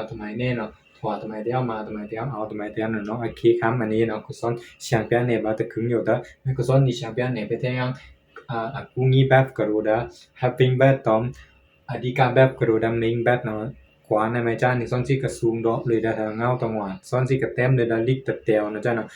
ອາດຕະມາຍແນ່ເນາະ ຖອດອາດຕະມາຍແຕ້ວ ມາອາດຕະມາຍແຕ້ວ ເອົາອາດຕະມາຍແຕ້ວເນາະ. ໂອເຄ ຄຳອັນນີ້ເນາະ ຄູສອນສຽງປຽນເນ ບໍ່ຕະຄຶງຢູ່ເດີ ແມ່ນຄູສອນນີ້ສຽງປຽນເນ ເປັນແທ້ຍັງ ཨ ອາ ອາ ອາ ງ ແບັບ ກະໂຣດາ ເຮັບ ເພັງ ແບັດ ຕອມ ອາ ດິກາ ແບັບ ກະໂຣດາ ເມັງ ແບັດ ເນາະ. ກວາ ນະ ໄມ ຈາ ນີ້ ຊອນ ຊິ ກະ ຊຸງ ດອກ ເລີຍ ດາ ທາ ເງົາ ຕະ ງວາ ຊອນ ຊິ ກະ ແຕ້ມ ເລີຍ ດາ ລິກ ຕະ ແຕວ ເນາະ ຈາ ເນາະ.